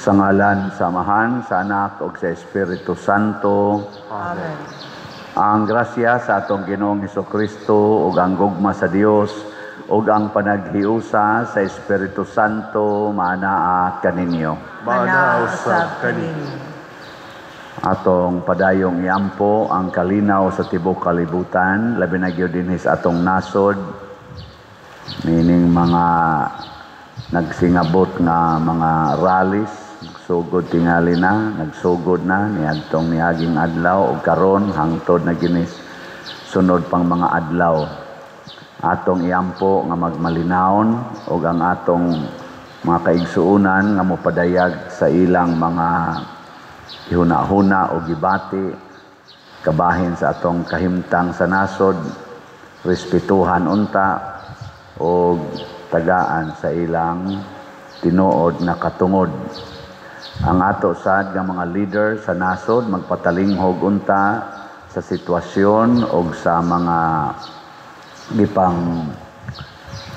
Sa ngalan sa Amahan, sa Anak ug sa Espiritu Santo. Amen. Ang grasya sa atong Ginoong Hesukristo ug ang gugma sa Dios ug ang panaghiusa sa Espiritu Santo maanaa kaninyo. Maanaa usab kaninyo. Atong padayong iampo ang kalinaw sa tibok kalibutan, labi na gyud dinhi sa atong nasod, meaning mga nagsingabot nga mga rallies, nagsugod tingali na, nagsugod na niadtong niaging adlaw ug karon hangtod na ginis sunod pang mga adlaw. Atong iampo nga magmalinawon ug ang atong mga kaigsuonan nga mopadayag sa ilang mga ihuna-huna o gibati kabahin sa atong kahimtang sa nasod, respetuhan unta og tagaan sa ilang tinuod na katungod. Ang ato sad nga mga leader sa nasod magpatalinghog unta sa sitwasyon og sa mga gipang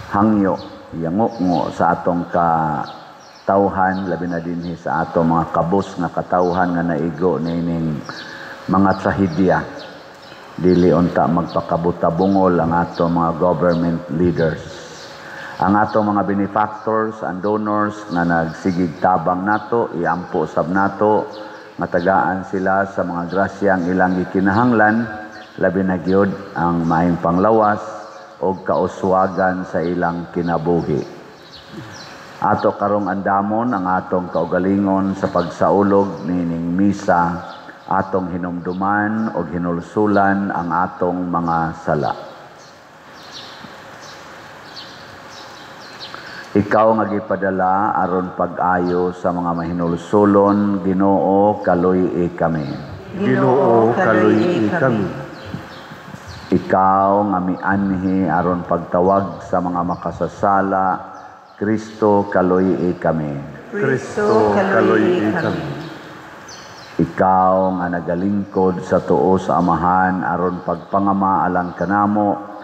hangyo yango sa atong katawhan, labi na dinhi sa atong mga kabus nga katawhan nga naigo niining mga trahedya. Dili unta magpakabutabungol ang atong mga government leaders. Ang atong mga benefactors and donors nga nagsigig tabang nato, iampo sab nato nga tagaan sila sa mga grasyang ilang gikinahanglan, labi na gyud ang maayong panglawas og kauswagan sa ilang kinabuhi. Ato karong andamon ang atong kaugalingon sa pagsaulog nining misa, atong hinumduman og hinulsulan ang atong mga sala. Ikaw nga gipadala aron pag-ayo sa mga mahinulsulon, Ginoo, kaluy-i kami. Ginoo, kaluy-i kami. Ikaw nga mianhi aron pagtawag sa mga makasasala, Kristo, kaluy-i kami. Kristo, kaluy-i kami. Ikaw nga nagalingkod sa tuo sa Amahan aron pagpangama alang kanamo,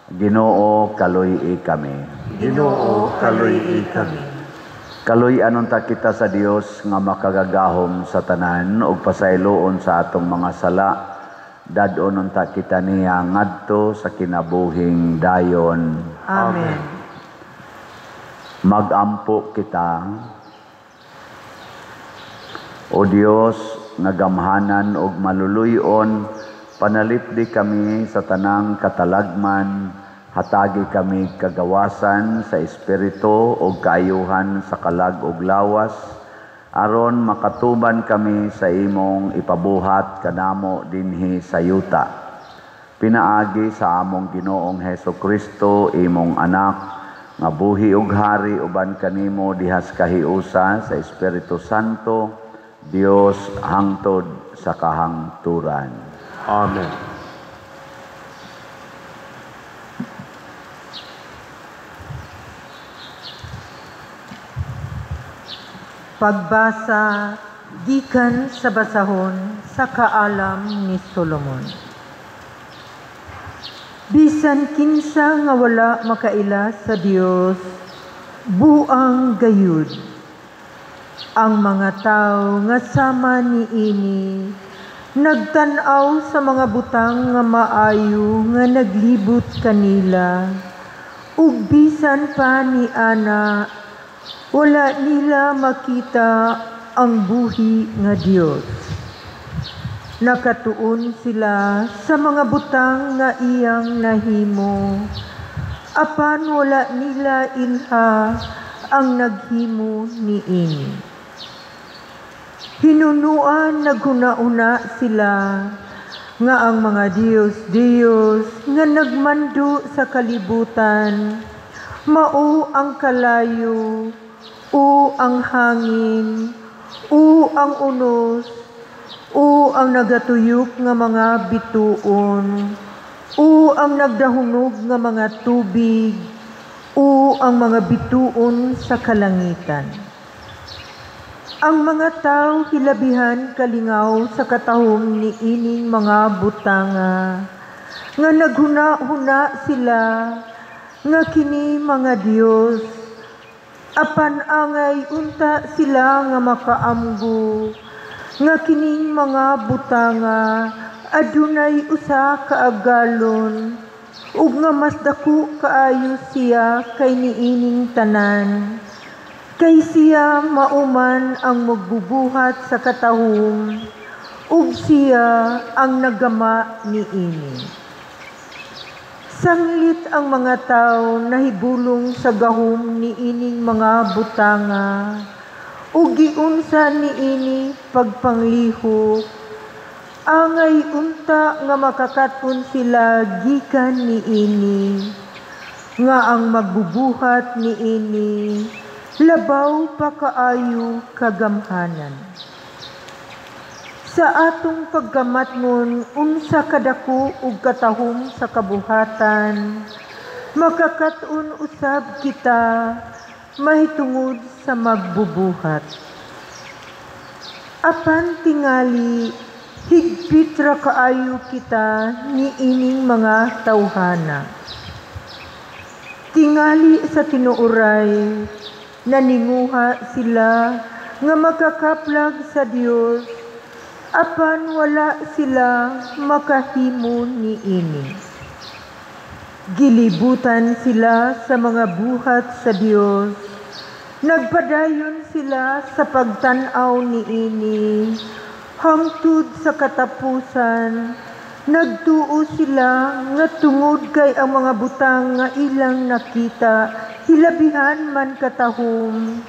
Ginoo, kaluy-i kami. Ginoo, kaluy-i kami. Kaluy-an unta kita sa Dios nga makagagahom sa tanan ug pasayloon sa atong mga sala. Dad-on unta kita niya ngadto sa kinabuhing dayon. Amen. Magampo kita. O Dios nga gamhanan ug maluluy-on, panalipdi kami sa tanang katalagman, hatagi kami kagawasan sa espiritu ug kaayuhan sa kalag ug lawas, aron makatuban kami sa imong ipabuhat kanamo dinhi sa yuta. Pinaagi sa among Ginoong Heso Kristo, imong anak, nga buhi ug hari uban kanimo dihas kahiusa sa Espiritu Santo, Dios hangtod sa kahangturan. Amen. Pagbasa gikan sa basahon sa kaalam ni Solomon. Bisan kinsa nga wala makaila sa Dios, buang gayud. Ang mga tawo nga sama niini nagtan-aw sa mga butang nga maayo nga naglibot kanila, ug bisan pa ni ana wala nila makita ang buhi nga Dios. Nakatuon sila sa mga butang nga iyang nahimo, apan wala nila ilha ang naghimo niini. Hinunuan naghuna-una sila nga ang mga Diyos-Diyos nga nagmando sa kalibutan, mao ang kalayo, o ang hangin, o ang unos, o ang nagatuyok nga mga bituon, o ang nagdahunog nga mga tubig, o ang mga bituon sa kalangitan. Ang mga tao hilabihan kalingaw sa katahom ni ining mga butanga, nga naghuna-huna sila nga kini mga Dios Apan angay unta sila nga makaamgo nga kining mga butanga adunay usa ka agalon ug nga mas dako kaayo siya kay niining tanan. Kay siya mao man ang magbubuhat sa katahom ug siya ang naggama niini. Sanglit ang mga tawo nahibulong sa gahom niining mga butanga ug giunsa niini pagpanglihok, angay unta nga makakat-on sila gikan niini, nga ang magbubuhat niini labaw pa kaayo kagamhanan. Sa atong pagkamatngon unsa kadako ug katahom sa kabuhatan, makakat-on usab kita mahitungod sa magbubuhat. Apan tingali higpit ra kaayo kita niining mga tawhana. Tingali sa tinuoray, naninguha sila nga makakaplag sa Dios, apan wala sila makahimo niini. Gilibutan sila sa mga buhat sa Dios, nagpadayon sila sa pagtan-aw niini, hangtod sa katapusan, nagtuo sila nga tungod kay ang mga butang nga ilang nakita, hilabihan man katahom,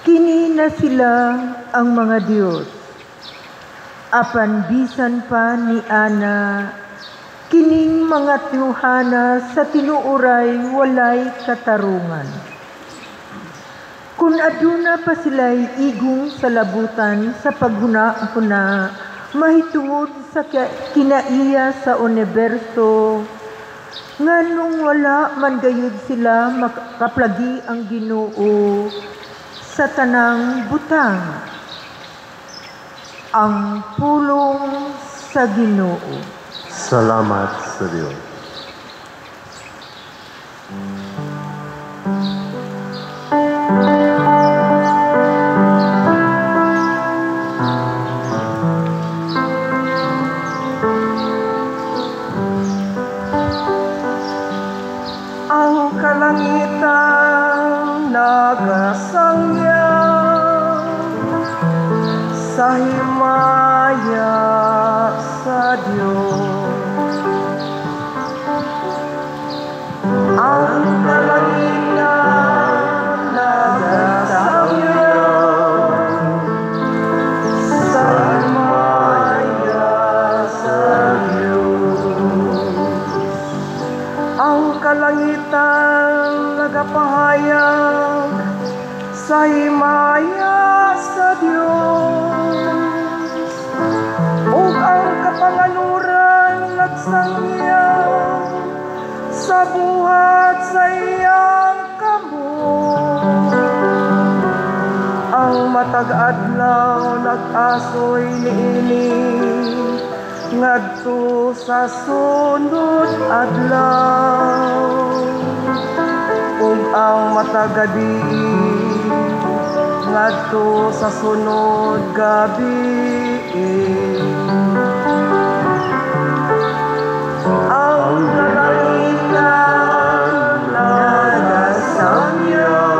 kini na sila ang mga Dios. Apan bisan pa ni ana, kining mga tawhana sa tinuoray walay katarungan. Kung aduna pa sila'y igong sa labutan sa paghuna-huna, mahitungod sa kinaiya sa universo, nganong wala man gayud sila makaplagi ang Ginoo sa tanang butang. Ang pulong sa Ginoo. Salamat sa Dios. Ang kalangitan nagasangyang sa himaya sa Diyos. Ang kalangitan nagasangyang sa himaya sa Diyos. Ang kalangitan nagapahayag sa himaya sa Diyos, ug ang kapanganuran nagsangyang sa buhat sa iyang kamot. Ang matag adlaw nag-asoy niini ngadto sa sunod adlaw, ug ang matag gabi ngadto sa sunod gabi. Ang kalangitan nagasangyang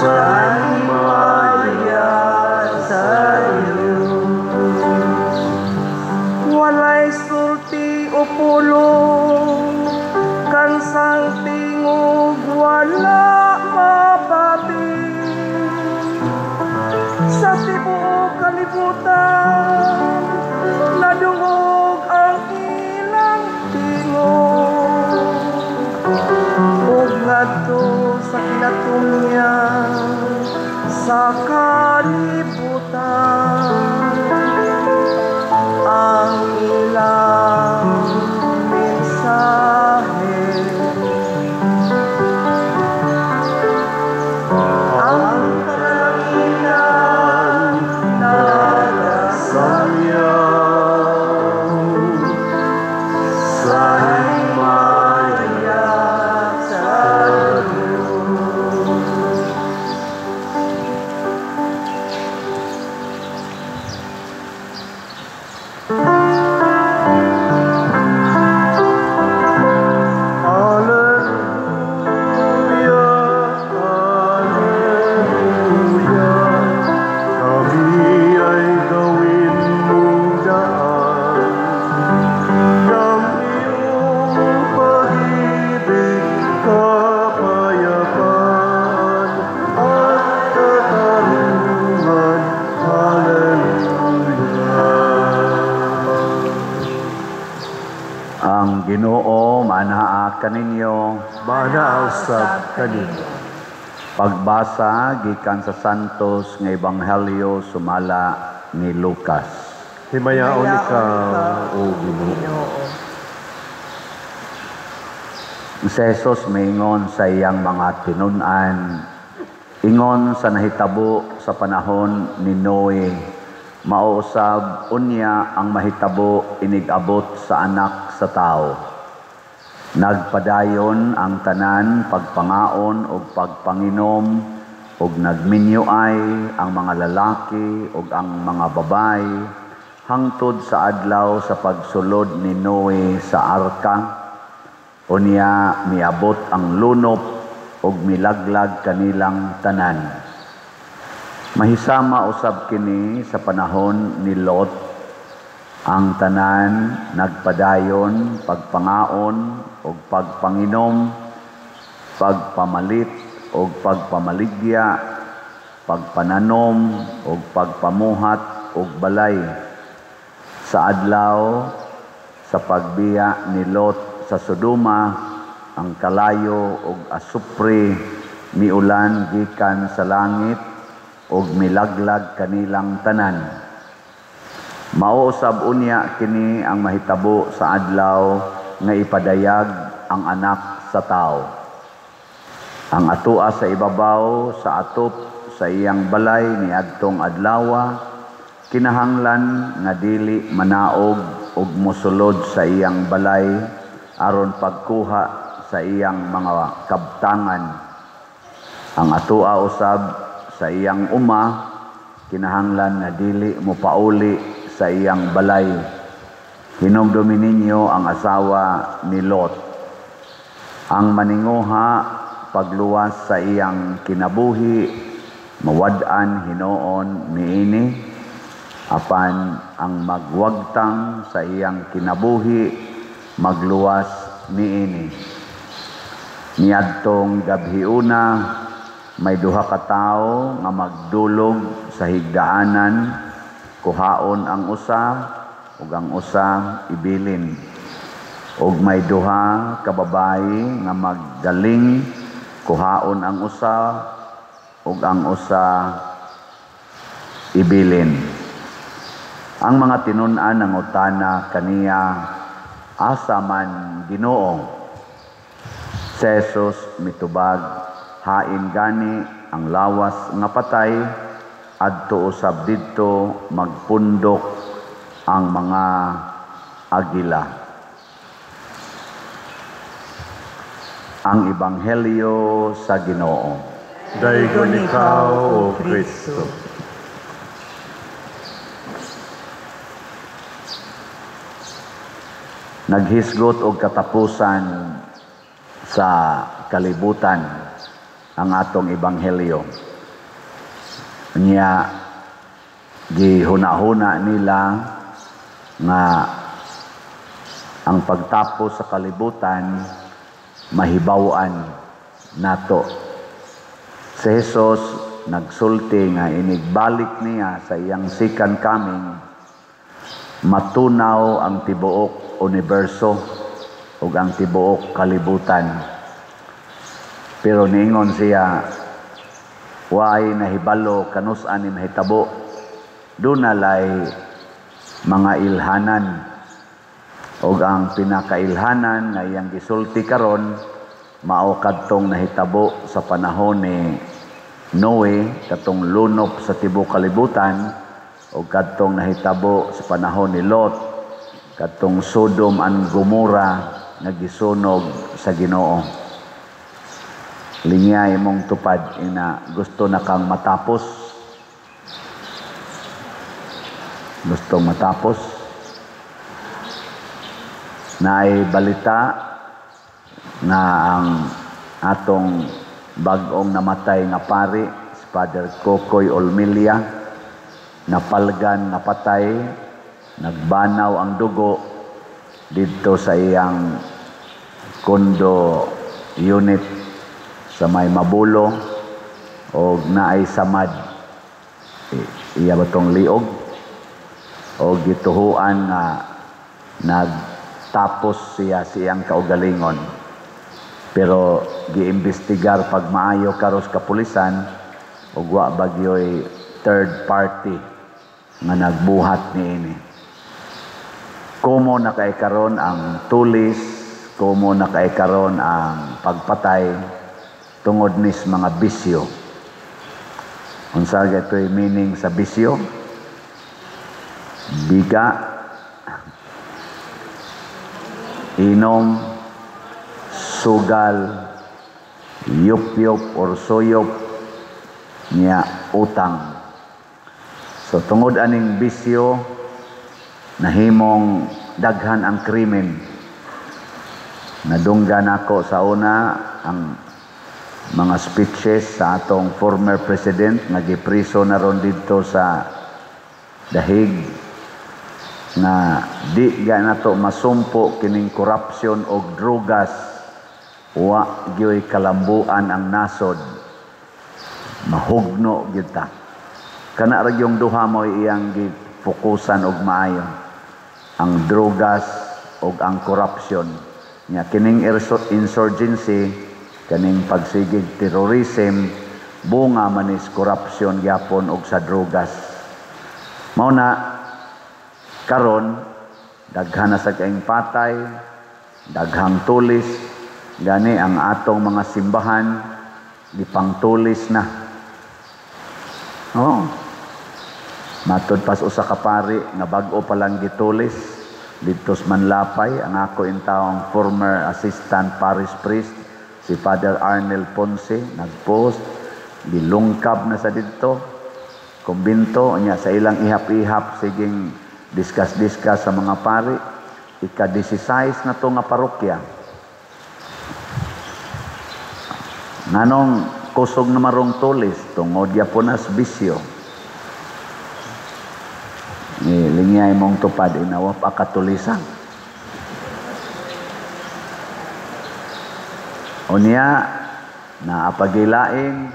sa himaya sa Diyos. Walay sulti o pulong, kansang tingog wala mabati. Sa tibuok kalibutan, nadungog ang ilang tingog. Ug ngadto sa kinatumyan sa kalibutan, ang ilang mensahe. Ang kalangitan nagasangyang sa himaya sa Diyos. kaninyo. Maanaa usab kaninyo. Pagbasa gikan sa Santos nga Ebanghelyo sumala ni Lucas. Himayaon ikaw, O Ginoo. Si Jesus miingon sa iyang mga tinun-an, ingon sa nahitabo sa panahon ni Noe, mao usab unya ang mahitabo inig-abot sa Anak sa Tao. Nagpadayon ang tanan pagpangaon og pagpanginom, og nagminyoay ang mga lalaki ug ang mga babayi hangtod sa adlaw sa pagsulod ni Noe sa arka. Unya miabot ang lunop ug milaglag kanilang tanan. Mahisama usab kini sa panahon ni Lot. Ang tanan nagpadayon pagpangaon ug pagpanginom, pagpamalit ug pagpamaligya, pagpananom ug pagpamuhat og balay. Sa adlaw sa pagbiya ni Lot sa Sodoma, ang kalayo ug asupre miulan gikan sa langit ug milaglag kanilang tanan. Mao usab unya kini ang mahitabo sa adlaw nga ipadayag ang Anak sa Tao. Ang atua sa ibabaw sa atop sa iyang balay niadtong adlawa, kinahanglan nga dili manaog ug mosulod sa iyang balay aron pagkuha sa iyang mga kabtangan. Ang atua usab sa iyang uma, kinahanglan nga dili mopauli sa iyang balay. Hinumdumi ninyo ang asawa ni Lot. Ang maninguha pagluwas sa iyang kinabuhi, mawad-an hinoon niini. Apan ang magwagtang sa iyang kinabuhi, magluwas niini. Niadtong gabhiuna, may duha ka tawo nga magdulog sa higdaanan, kuhaon ang usa ug ang usa ibilin. Ug may duha ka babayi nga maggaling, kuhaon ang usa ug ang usa ibilin. Ang mga tinun-an nangutana kaniya, asa man Ginoo? Si Jesus mitubag, hain gani ang lawas nga patay, adto usab didto magpundok ang mga agila. Ang Ebanghelyo sa Ginoo. Daygon ikaw, O Kristo. Naghisgot og katapusan sa kalibutan ang atong ebanghelyo. Nya gihuna-huna nila nga ang pagtapos sa kalibutan mahibaw-an nato. Si Jesus nagsulti nga inigbalik niya sa iyang second coming, matunaw ang tibuok universo ug ang tibuok kalibutan. Pero niingon siya, way nahibalo kanus-an ni mahitabo, dunalay mga ilhanan. Ug ang pinakailhanan nga iyang gisulti karon mao kadtong nahitabo sa panahon ni Noe, katong lunop sa tibuok kalibutan, ug kadtong nahitabo sa panahon ni Lot, katong Sodom and Gomorrah nga gisunog sa Ginoo. Linya imong tupad ina gusto na kang matapos. Gusto matapos. Naay balita na ang atong bag-ong namatay nga pari, si Father Kokoy Olmilia, napalgan, napatay, nagbanaw ang dugo didto sa iyang condo unit sa may Mabulo, og naay samad iya ba tong liog, og gituhuan nga nagtapos siya siyang kaugalingon. Pero giimbestigar pag maayo karos kapulisan ug wa bagyoy third party nga nagbuhat niini. Komo na kay karon ang tulis, komo na kay karon ang pagpatay tungod nis mga bisyo. Unsa gaytoy meaning sa bisyo? Biga, inom, sugal, yup-yup or suyop, niya utang. So tungod aning bisyo, nahimong daghan ang krimen. Nadunggan ako sa una ang mga speeches sa atong former president nga gipriso na ron didto sa Dahig, na di ga nato masumpo kining korupsyon og drogas, wa gyoy kalambuan ang nasod, mahugno gyud ta. Kana ra gyung duha mo iyang gifokusan og maayo, ang drogas og ang korupsyon. Nya kining insurgency, kaning pagsigig terrorism, bunga manis korupsyon gyapon og sa drogas. Mao na karon daghan na sa kaing patay, daghang tulis, gani ang atong mga simbahan gipangtulis na. Oh. Matud pas usa ka pari nga bag-o pa lang gitulis didto sa Manlapay, ang ako intawong former assistant parish priest si Father Arnel Ponce nagpost, gilungkab na sa didto kumbinto niya sa ilang ihap-ihap, siging discuss-discuss sa mga pari, ika-16 na to nga parokya. Nganong kusog na marong tulis tungod gyapon as bisyo. Ni lingyay mong tupad inawa pa katulisan. Unya naapagilaing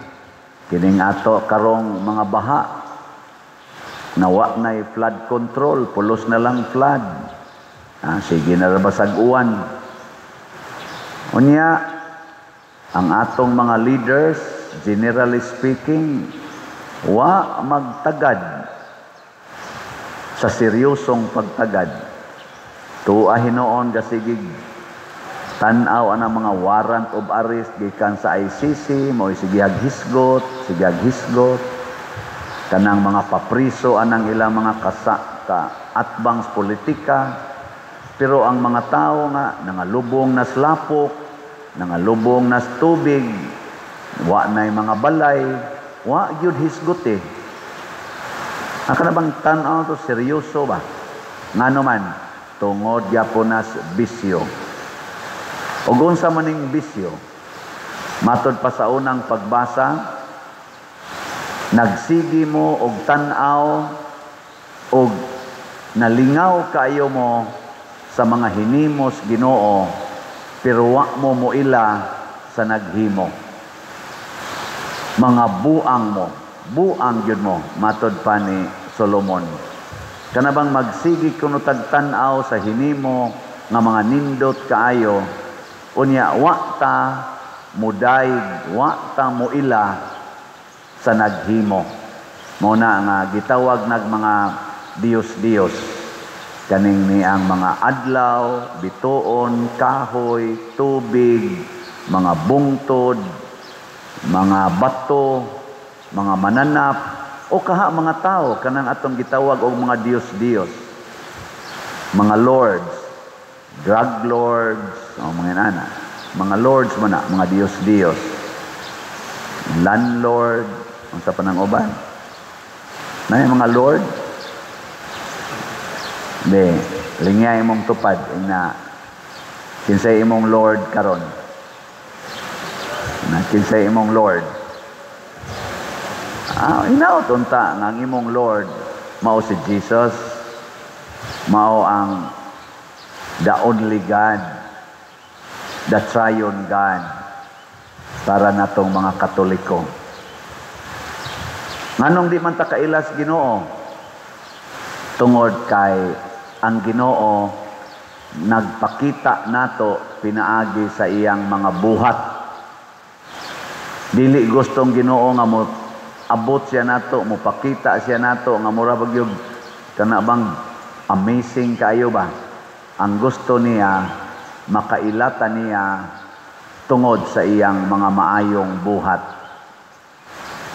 kining ato karong mga baha, nawa na'y flood control, pulos na lang flood. Sige na basag uwan. Unya ang atong mga leaders, generally speaking, wa magtagad sa seryosong pagtagad. Tuwa hinoon gasigig tan-aw ang mga warrant of arrest gikan sa ICC, mo'y sigihag hisgot, sigihag hisgot. Kanang mga papriso anang ilang mga ka atbangs politika. Pero ang mga tao nga nangalubong nas lapok, nangalubong nas tubig, wa na'y mga balay, wa gyud hisgot eh. Ang kanabang tan-aw to seryoso ba? Ngano man, tungod gyapon nas bisyo. Og unsa maning bisyo? Matod pa sa unang pagbasa, nagsigi mo og tan-aw og nalingaw kaayo mo sa mga hinimos Ginoo, pero wa mo moila sa naghimo. Mga buang mo, buang gyud mo, matod pa ni Solomon. Kanabang magsigi kuno tagtan-aw sa hinimo nga mga nindot kaayo, unya wa ta mudayeg, wa ta moila sa naghimo. Mao na nga gitawag nag mga Diyos-Diyos kaning ni ang mga adlaw, bituon, kahoy, tubig, mga bungtod, mga bato, mga mananap, o kaha mga tao kanang atong gitawag og mga Diyos-Diyos, mga lords, drug lords, o mga inana, mga lords man na, mga Diyos-Diyos, landlord, unsa pa nang uban? Na yung mga lord? Di, lingyay imong tupad na kinsay imong lord karon. Na kinsay imong lord. Hinaot unta nga ang imong Lord mao si Jesus, mao ang the only God, the triune God para natong mga Katoliko. Nganong di man ta kailas Ginoo? Tungod kay ang Ginoo nagpakita nato nato pinaagi sa iyang mga buhat. Dili gustong Ginoo nga mo abot siya nato, mopakita siya nato nga mura bag kana bang amazing kaayo ba? Ang gusto niya, makailata niya tungod sa iyang mga maayong buhat.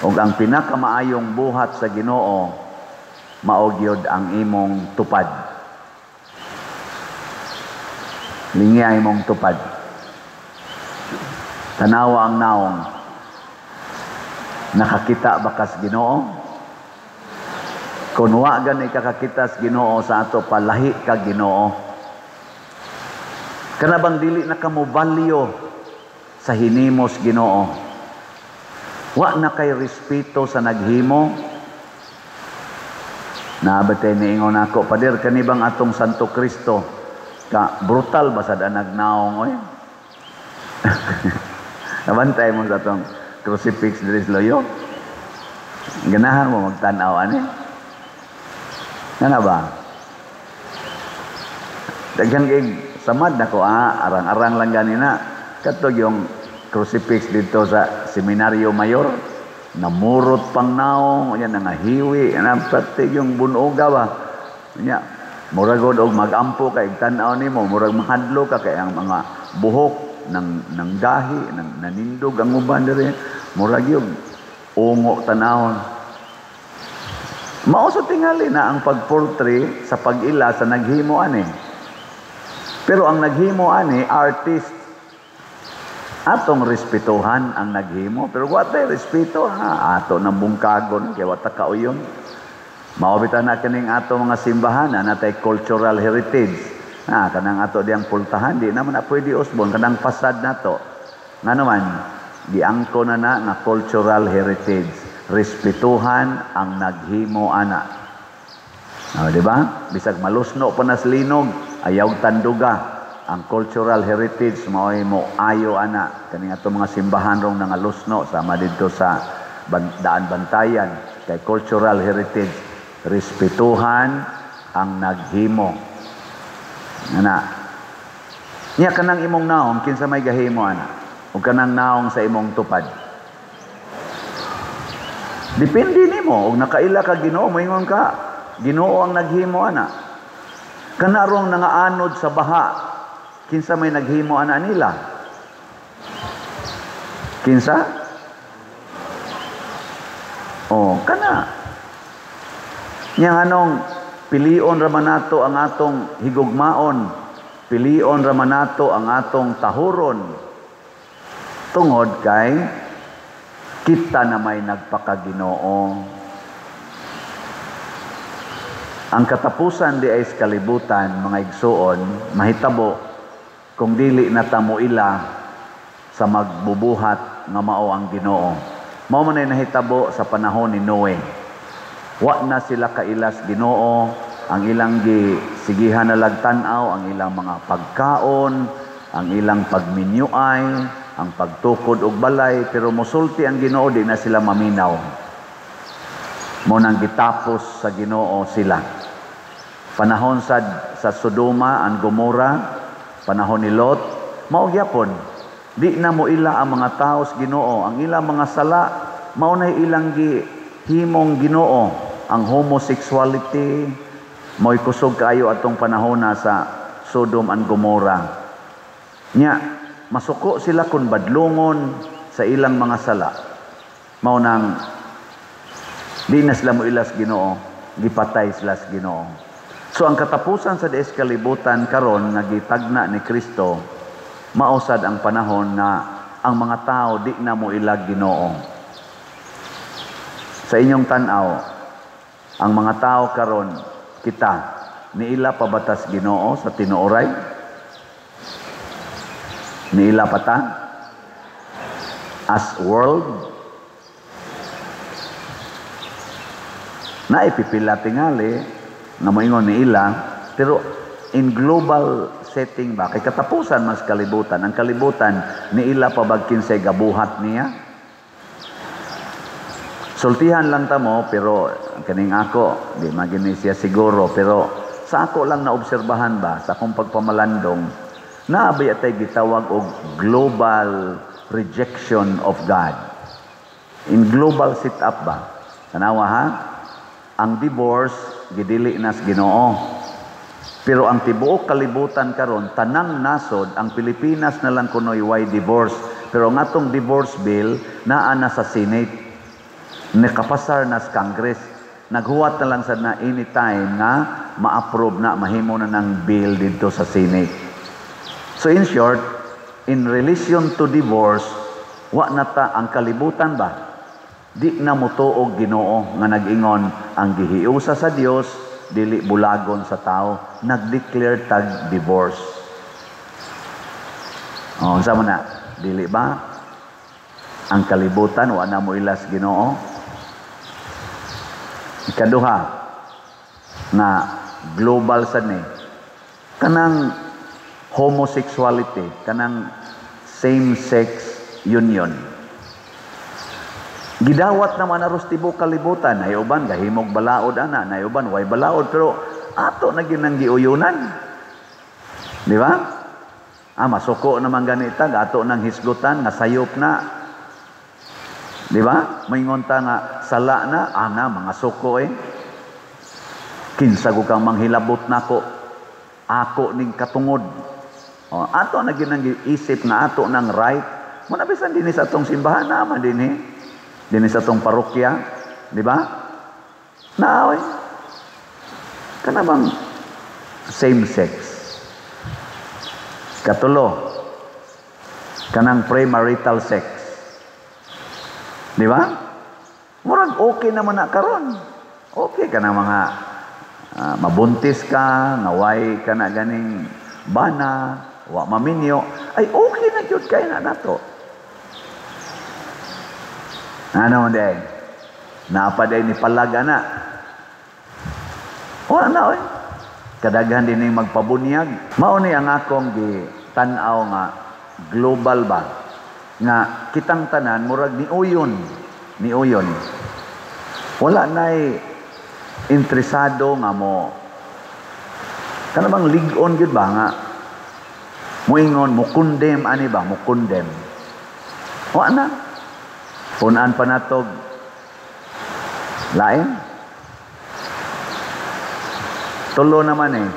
Ug ang pinakamaayong buhat sa Ginoo mao gyud ang imong tupad. Lingya imong tupad. Tanawa ang naong. Nakakita ba kas Ginoo? Kung wa gani kakakita sa Ginoo sa ato, palahi ka Ginoo. Kana bang dili na kamo value sa hinimos Ginoo? Wa na kay respeto sa naghimo? Naabatay niingon ako, Pader, kani bang atong Santo Kristo ka brutal ba sad ang nagnaong oy? Nabantay mo sa atong crucifix diri sa loyo? Ganahan mo magtan-aw ani? Ngana ba? Daghan kay samad nako arang-arang lang gani na. Katog yung crucifix dito sa Seminaryo Mayor, namurot pang naong, unya nangahiwi, pati yung bunoga ba. Unya, murag og magampo kay tan-aw nimo, murag mahadlo ka kay ang mga buhok nang nanggahi, nang nanindog ang uban diri, murag yung ungo tanawon. Mao sa tingali na ang pag-portray sa pag-ila sa naghimo ani. Pero ang naghimo ani artist. Atong respetuhan ang naghimo, pero wa tay respeto ha, ato nang bungkagon kay wa ta kauyon. Mao bitaw na kining ato mga simbahan na natay cultural heritage. Ha, kanang ato diyang pultahan di naman na pwede usbon kanang pasad nato. Ngano man giangko na na nga cultural heritage. Respetuhan ang naghimo ana. Oh, di ba? Bisag malusno pa nas linog, ayaw tanduga. Ang cultural heritage mao'y mo ayo ana. Kaning ato mga simbahan rong nangalusno sama didto sa Daan Bantayan kay cultural heritage, respetuhan ang naghimo. Ana. Nya kanang imong naong kinsa may gahimo ana? Ug kanang naong sa imong tupad. Depende nimo og nakaila ka Ginoo, moingon ka Ginoo ang naghimo ana. Kanarong nangaanod sa baha, kinsa may naghimo ana nila? Kinsa? Oh, kana. Nya anong pilion ra man nato ang atong higugmaon, pilion ra man nato ang atong tahuron. Tungod kay kita na may nagpakaginoo. Ang katapusan di ay sa kalibutan, mga igsuon, mahitabo kung dili na tamo ila sa magbubuhat nga mao ang Ginoo. Mao man ay nahitabo sa panahon ni Noe. Wa na sila kailas Ginoo, ang ilang gisigihan na lagtan-aw, ang ilang mga pagkaon, ang ilang pagminyuay, ang pagtukod og balay, pero mosulti ang Ginoo, di na sila maminaw. Mo nang gitapos sa Ginoo sila. Panahon sa Sodoma ang Gomora, panahon ni Lot, mao gyapon. Di na mo ila ang mga tao sa Ginoo, ang ilang mga sala mao na ilang gihimong Ginoo. Ang homosexuality mo'y kusog kaayo atong panahon na sa Sodom and Gomora. Nya masuko sila kun badlongon sa ilang mga sala. Mao nang di na sila mo ilas Ginoo, gipatay sila sa Ginoo. So ang katapusan sa dies kalibutan karon nga gitagna ni Kristo, mausad ang panahon nga ang mga tao di na mo ilag Ginoo. Sa inyong tan-aw, ang mga tao karon kita niila pabatas Ginoo sa tinuoray? Niila pa ta? As world? Naipipila tingali nga moingon niila, pero in global setting ba, kay katapusan mas kalibutan, ang kalibutan niila pa bag kinsay gabuhat niya? Sultihan lang tamo, pero kaning ako di magini siya siguro, pero sa ako lang naobserbahan ba sa akong pagpamalandong, Naa bay atay gitawag og global rejection of God. In global setup ba? Tanawa ha? Ang divorce gidili nas Ginoo. Pero ang tibuok kalibutan karon, tanang nasod, ang Pilipinas na lang kunoy way divorce. Pero ang atong divorce bill naa na sa Senate. Nakapasar na sa Congress. Naghuwat na lang sa na anytime nga ma-approve na, mahimo na ng bill dito sa Senate. So in short, in relation to divorce, wa na ta ang kalibutan ba? Di na motuog Ginoo nga nag-ingon ang gihiusa sa Dios dili bulagon sa tao, nag-declare tag divorce. Oh, unsa man na? Dili ba? Ang kalibutan wa na mo ilas Ginoo. Ikaduha nga global sad ni kanang homosexuality, kanang same-sex union. Gidawat naman aros tibuok kalibutan, nay uban gahimog balaod ana, nay uban way balaod, pero ato na gyud nang giuyunan. Di ba? Ah, masuko naman ganita, ato nang hisgutan nga sayop na. Di ba? Maingon ta nga sala na, ana mga suko eh. Kinsa ko kang manghilabot nako, ako ning katungod. O, ato na gyud nang giisip nga ato nang right. Muna bisan dinhi sa atong simbahan naman dinhi. Dinhi sa atong parokya, di ba? Naaway. Kana bang same sex? Katulo, kanang premarital sex. Di ba? Murag okay naman na karon. Okay ka na mga mabuntis ka, ngaway ka na ganing bana, wa maminyo, ay okay na jud kay na nato. Ano man day? Napa day ni palaga na. Wala na oy. Kadaghan din ning magpabunyag. Mao ni ang akong gitan-aw nga global ba nga kitang tanan murag niuyon, niuyon. Wala nay interesado nga mo kana bang lig-on gyud ba nga moingon mo condemn ani ba mo condemn. Wa na. Punan pa natog lain. Tulo naman eh.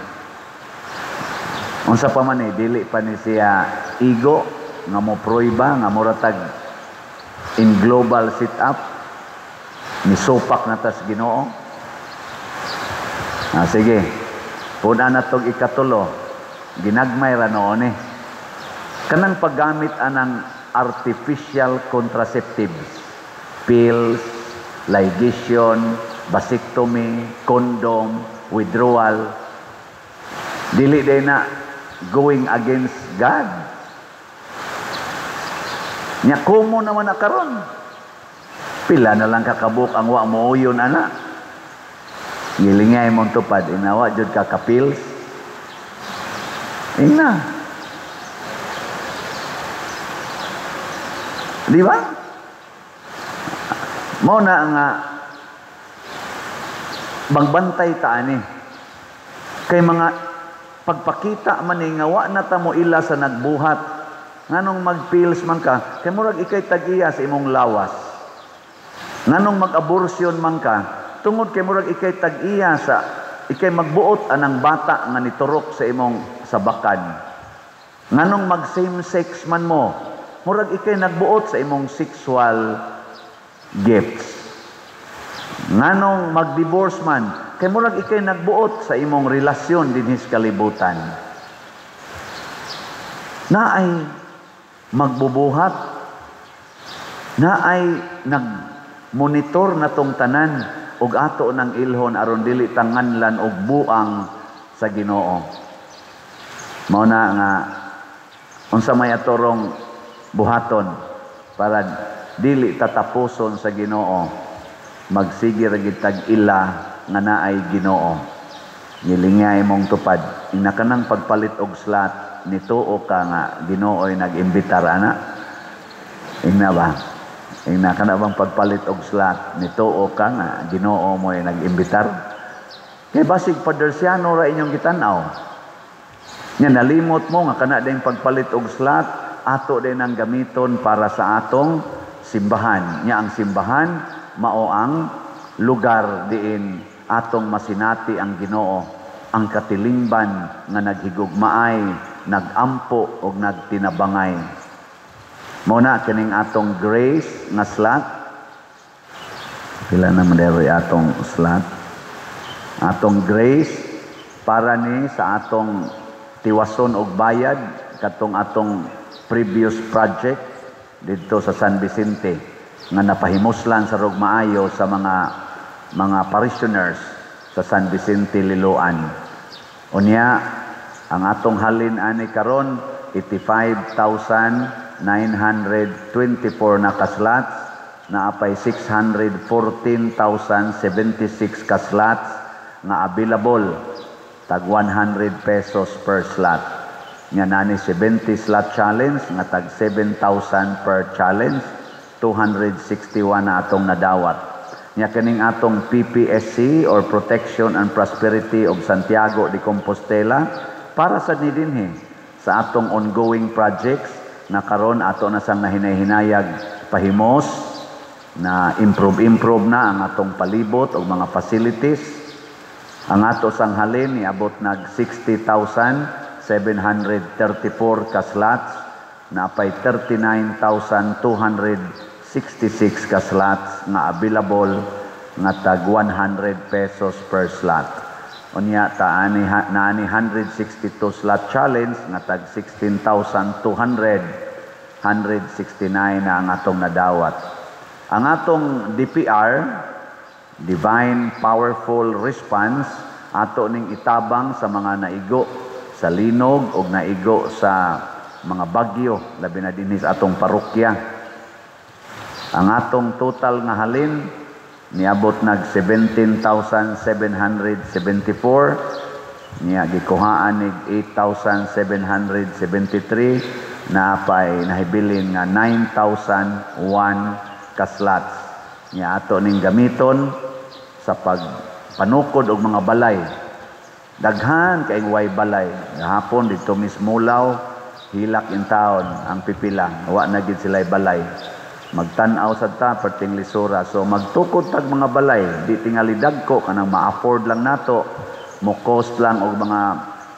Unsa pa man eh, dili pa ni siya igo nga mo proiba nga moratag in global sit up ni supak na tas Ginoo. Ah, sige. Punan natog ikatulo. Ginagmay ra noon eh. Kanang paggamit anang artificial contraceptives, pills, ligation, vasectomy, condom, withdrawal, dili day na going against God. Nya kumo naman na karon. Pila na lang kakabuk ang wa mo uyon ana. Gilingay mong tupad inawa jud ka kapils. Ingna. Di ba? Mao na nga magbantay ta ani. Kay mga pagpakita man ni nga wa na ta mo ila sa nagbuhat. Nganong magpills man ka, kay murag ikay tag-iya sa imong lawas. Nganong mag-abortion man ka, tungod kay murag ikay tag-iya sa ikay magbuot anang bata nga niturok sa imong sabakan. Nganong mag same sex man mo, murag ikay nagbuot sa imong sexual gifts. Nganong mag-divorce man, kay murag ikay nagbuot sa imong relasyon dinhi sa kalibutan. Naay magbubuhat, naay nagmonitor na tong tanan og ato ng ilhon aron dili tanganlan og buang sa Ginoo. Mao na nga unsa may atorong buhaton para dili tatapuson sa Ginoo, magsige ra gid tag ila nga naay Ginoo. Gilingay mong tupad ina kanang pagpalit og slot nituo ka nga Ginoo'y nag-imbitar ana. Ingna ba? Ingna kana bang pagpalit og slot nituo ka nga Ginoo mo'y nag-imbitar? Kay basig Padersiano ra inyong gitan-aw. Nya nalimot mo nga kana din pagpalit og slot, ato din ang gamiton para sa atong simbahan. Nya ang simbahan mao ang lugar diin atong masinati ang Ginoo, ang katilingban nga naghigugmaay, nagampo og nagtinabangay. Mao na kining atong grace nga slot. Pila na man diri atong slot? Atong grace para ni sa atong tiwason og bayad katong atong previous project didto sa San Vicente nga napahimuslan sa rog maayo sa mga parishioners sa San Vicente Liloan. Unya ang atong halin ani karon 85,924 na ka-slots, naapay 614,076 ka-slots nga available, tag 100 pesos per slot. Nga nani 70 slot challenge nga tag 7,000 per challenge, 261 na atong nadawat. Nya kining atong PPSC or Protection and Prosperity of Santiago de Compostela para sa ni dinhi sa atong ongoing projects na karon ato na sang nahinay-hinayag pahimos na improve improve na ang atong palibot og mga facilities. Ang ato sang halin niabot nag 60,734 ka slots, naapay 39,266 ka slots nga available nga tag 100 pesos per slot. Unya taani naani 162 slot challenge nga tag 16,200, 169 na ang atong nadawat. Ang atong DPR, Divine Powerful Response, ato ning itabang sa mga naigo sa linog o naigo sa mga bagyo, labi na dinhi sa atong parokya. Ang atong total nga halin niabot nag 17,774, niya gikuhaan nig 8,773, naapay nahibilin nga 9,001 ka slots. Niya ato ning gamiton sa pagpanukod og mga balay. Daghan kay way balay. Gahapon didto mismo law hilak in town ang pipila. Wa na gid sila balay. Magtan-aw sad ta perting lisura. So magtukod tag mga balay, di tingali dagko, kanang ma-afford lang nato. Mo cost lang og mga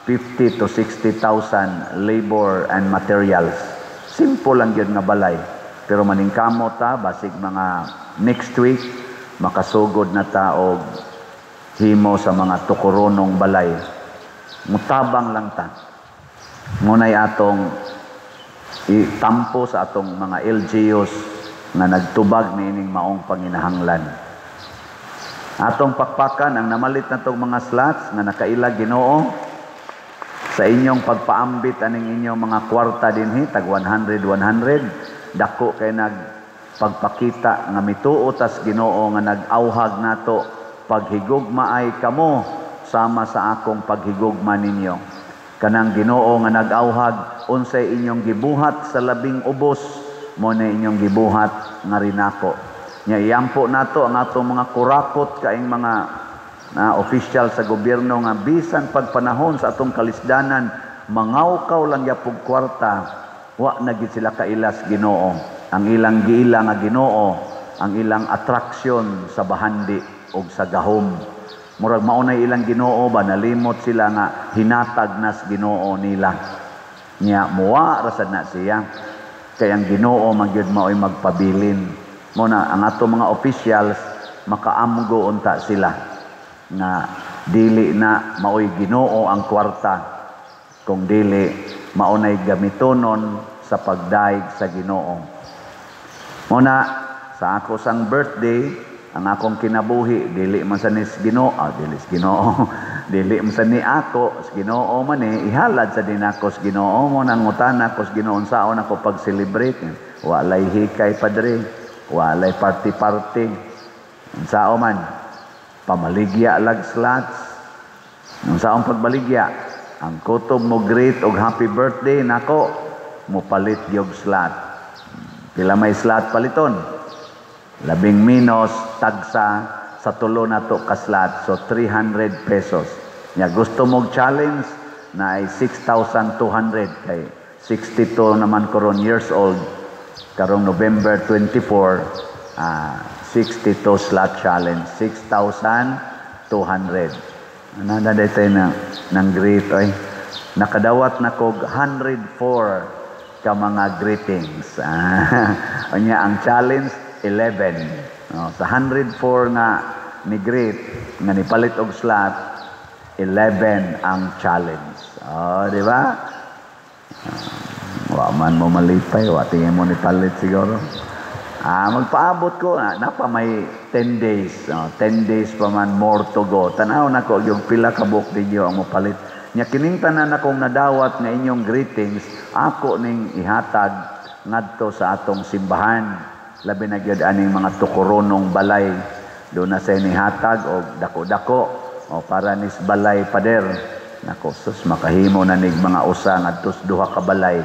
50 to 60,000 labor and materials. Simple lang gyud nga balay. Pero maningkamot ta, basig mga next week makasugod na ta og himo sa mga tukoronong balay. Mutabang lang ta. Ngunay atong itampo sa atong mga LGUs nga nagtubag niining maong panginahanglan. Atong pakpakan ang namalit natong mga slots nga nakaila Ginoo sa inyong pagpaambit aning inyong mga kwarta dinhi tag 100 100, dako kay nagpagpakita nga mituo tas Ginoo nga nag-awhag nato, paghigugmaay kamo sama sa akong paghigugma ninyo. Kanang Ginoo nga nag-awhag, unsay inyong gibuhat sa labing ubos, mo na inyong gibuhat nga rinako. Nya iyampo nato ang atong mga kurakot kaing mga na official sa gobyerno nga bisan pagpanahon sa atong kalisdanan mangawkaw lang yapog kwarta, wa na gid sila kailas Ginoo. Ang ilang giila nga Ginoo, ang ilang attraction sa bahandi og sa gahom. Murag maunay ilang Ginoo ba, nalimot sila nga hinatag nas Ginoo nila. Nya muwa rasad na siya. Kay ang Ginoo magyud maoy magpabilin. Mo na ang ato mga officials makaamgo unta sila nga dili na maoy Ginoo ang kwarta, kung dili maunay gamitonon sa pagdaig sa Ginoo. Mo na sa ako sang birthday, ang akong kinabuhi dili man sa nis Ginoo, dili sa Ginoo, dili man sa ni ako, sa Ginoo man eh, ihalad sa din ako sa Ginoo. Mo nang ngutana ko sa Ginoo unsaon ako pag-celebrate. Walay hikay padre, walay party-party. Unsaon man pamaligya lag slots. Unsaon pagbaligya? Ang kutob mo greet og happy birthday nako, mo palit yung slot. Pila may slot paliton? Labing minus tagsa sa tulo nato ka slot, so 300 pesos. Nya gusto mo challenge, Na ay 6,200 kay 62 naman karon years old karong November 24, 62 slot challenge, 6,200. Ano na dito na ng greet oy. Nakadawat na kog 104 ka mga greetings. Unya ang challenge 11. Oh, sa 104 nga ni greet nga nipalit og slot, 11 ang challenge. Oh, di ba? Wa man mo malipay, wa tingin mo ni palit siguro. Magpaabot ko, napa may 10 days. Oh, 10 days pa man more to go. Tanaw na ko yung pila ka buok ninyo ang mopalit. Nya kining tanan akong nadawat nga inyong greetings, ako ning ihatag ngadto sa atong simbahan. Labi na gyud aning mga tukoronong balay. Doon na sa nihatag og dako-dako o para nis balay pader. Nako sus, makahimo na nig mga usa ngadto sa duha ka balay.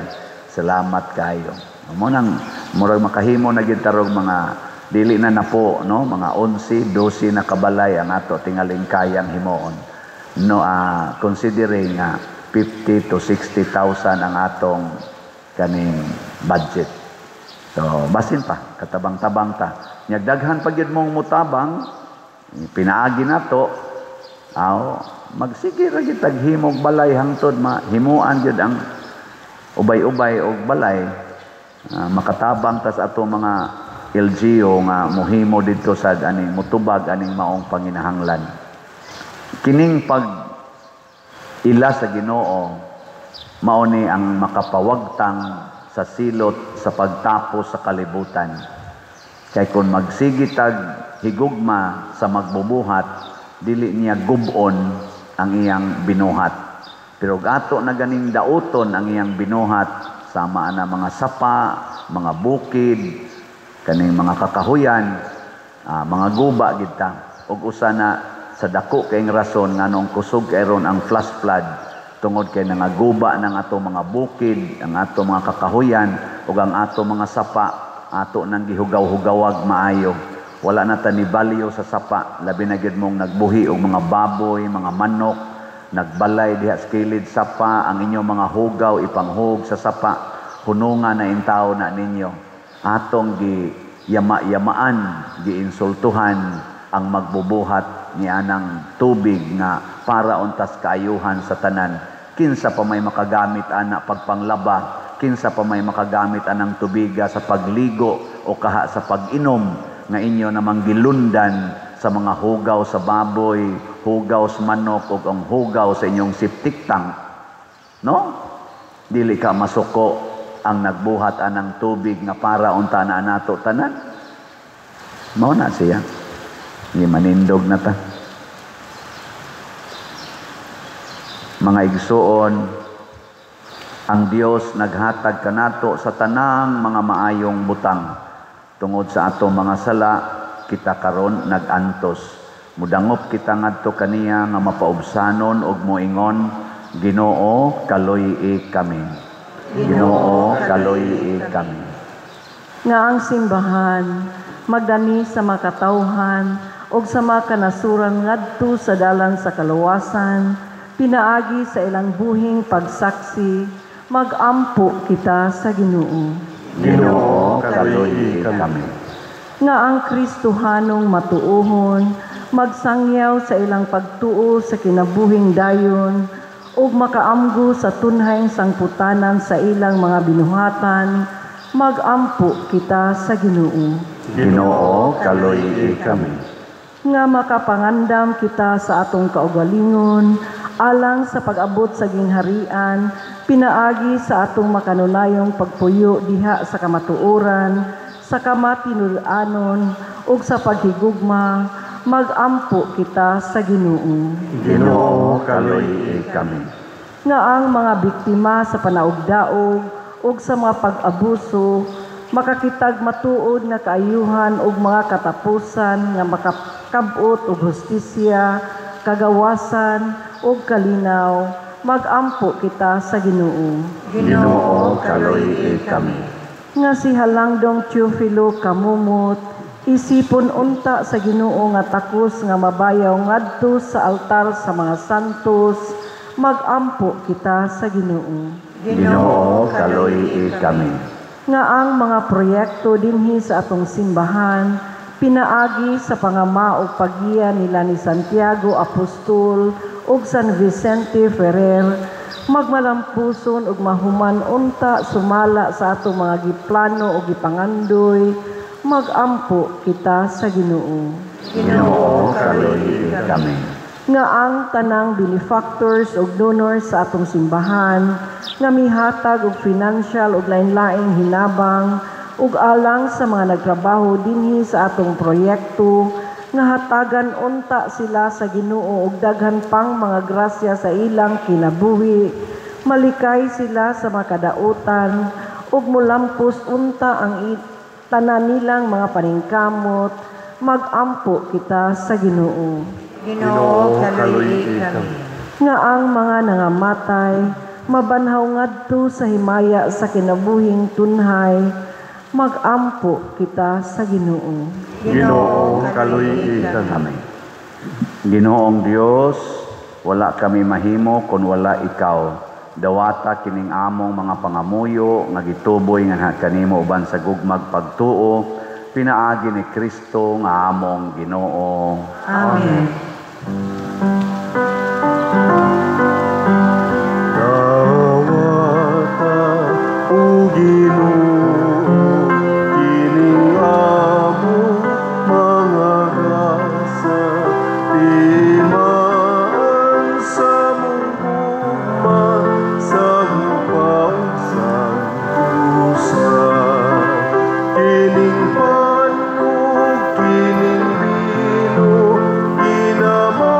Salamat kayo. Mo nang murag makahimo na gyud tarog mga dili na napo, no, mga 11, 12 na kabalay ang ato tingaling kayang himuon. No, considering nga 50 to 60,000 ang atong kaning budget. So basin pa katabang-tabang ta. Nya daghan pa gyud mong mutabang pinaagi nato. Aw, magsige ra gyud tag himog balay hangtod mahimuan gyud ang ubay-ubay og balay. Makatabang tas ato mga LGU nga muhimo didto sa aning mutubag aning maong panginahanglan. Kining pag ila sa Ginoo mao ni ang makapawagtang sa silot sa pagtapos sa kalibutan. Kay kung magsigitag higugma sa magbubuhat, dili niya gubon ang iyang binuhat. Pero ato na ganing dauton ang iyang binuhat, sama na mga sapa, mga bukid, kaning mga kakahuyan, mga guba gid ta. Ug usa na sa dako kayong rason nganong kusog kay ron ang flash flood, tungod kay nangaguba ng ato mga bukid, ang ato mga kakahuyan ug ang ato mga sapa, ato nang gihugaw-hugawag maayo. Wala na ta ni value sa sapa, labi na gyud mong nagbuhi og mga baboy, mga manok, nagbalay diha sa kilid sapa, ang inyong mga hugaw ipanghug sa sapa, hununga na intaw na ninyo. Atong gi yama-yamaan, giinsultuhan ang magbubuhat ni anang tubig nga para untas kaayuhan sa tanan. Kinsa pa may makagamit ana pagpanglaba, kinsa pa may makagamit anang tubiga sa pagligo o kaha sa pag-inom nga inyo namang gilundan sa mga hugaw sa baboy, hugaw sa manok ug ang hugaw sa inyong septic tank. No? Dili ka masuko ang nagbuhat anang tubig nga para unta na nato tanan. Mao na siya. Ni manindog na ta. Mga igsuon, ang Dios naghatag kanato sa tanang mga maayong butang. Tungod sa atong mga sala, kita karon nagantos. Mudangop kita ngadto kaniya nga mapaubsanon og moingon, Ginoo, kaloy-i kami. Ginoo, kaloy-i kami. Nga ang simbahan magdani sa makatawhan og sa mga kanasuran ngadto sa dalan sa kaluwasan, pinaagi sa ilang buhing pagsaksi, magampo kita sa Ginoo. Ginoo, kaloy-i kami. Nga ang Kristohanong matuohon, magsangyaw sa ilang pagtuo sa kinabuhing dayon, ug makaamgo sa tunhayng sangputanan sa ilang mga binuhatan, magampo kita sa Ginoo. Ginoo, kaloy-i kami. Nga makapangandam kita sa atong kaugalingon, alang sa pag-abot sa gingharian, pinaagi sa atong makanunayong pagpuyo diha sa kamatuoran, sa kamatinud-anon, ug sa paghigugma, magampo kita sa Ginoo. Ginoo, kaloy-i kami. Nga ang mga biktima sa panaugdaog ug sa mga pag-abuso makakitag matuod nga kaayuhan ug mga katapusan nga makakab-ot og hustisya, kagawasan ug kalinaw, magampo kita sa Ginoo. Ginoo, kaloy-i kami. Nga si Halangdong Teofilo Camomot, isipon unta sa Ginoo nga takos nga mabayaw ngadto sa altar sa mga santos, Magampo kita sa Ginoo. Ginoo, kaloy kami. Nga ang mga proyekto dinhi sa atong simbahan pinaagi sa pangama ug paggiya nila ni Santiago Apostol ug San Vicente Ferrer magmalampuson ug mahuman unta sumala sa atong mga giplano ug gipangandoy. Magampo kita sa Ginoo. Ginoo, kaloy kami. Nga ang tanang benefactors ug donors sa atong simbahan nga mihatag og financial ug lain-laing hinabang ug alang sa mga nagtrabaho dinhi sa atong proyekto nga hatagan unta sila sa Ginoo og daghan pang mga grasya sa ilang kinabuhi, malikay sila sa mga kadautan ug molampos unta ang tanan nilang mga paningkamot. Magampo kita sa Ginoo. Ginoo, kaloy kami. Nga ang mga nangamatay mabanhaw ngadto sa himaya sa kinabuhing tunhay. Magampo kita sa Ginoo. Ginoo, kaloy kami. Ginoong Dios, wala kami mahimo kon wala ikaw. Dawata kining among mga pangamuyo nga gituboy nga kanimo uban sa gugmag pagtuo, pinaagi ni Kristo nga among Ginoo. Amen. Dawata o Ginoo kining among mga grasa, timaan sa mong gugma sa hupaw sa pusa. Kining pan ug kining bino ginama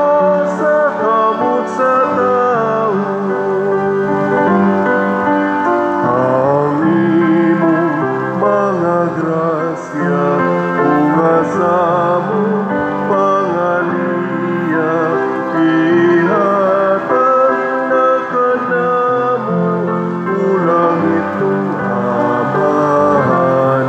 sa kamot sa tao. Ang imong mga grasya unga sa among pangaliya, ihatag na kanamo o langitnong Amahan.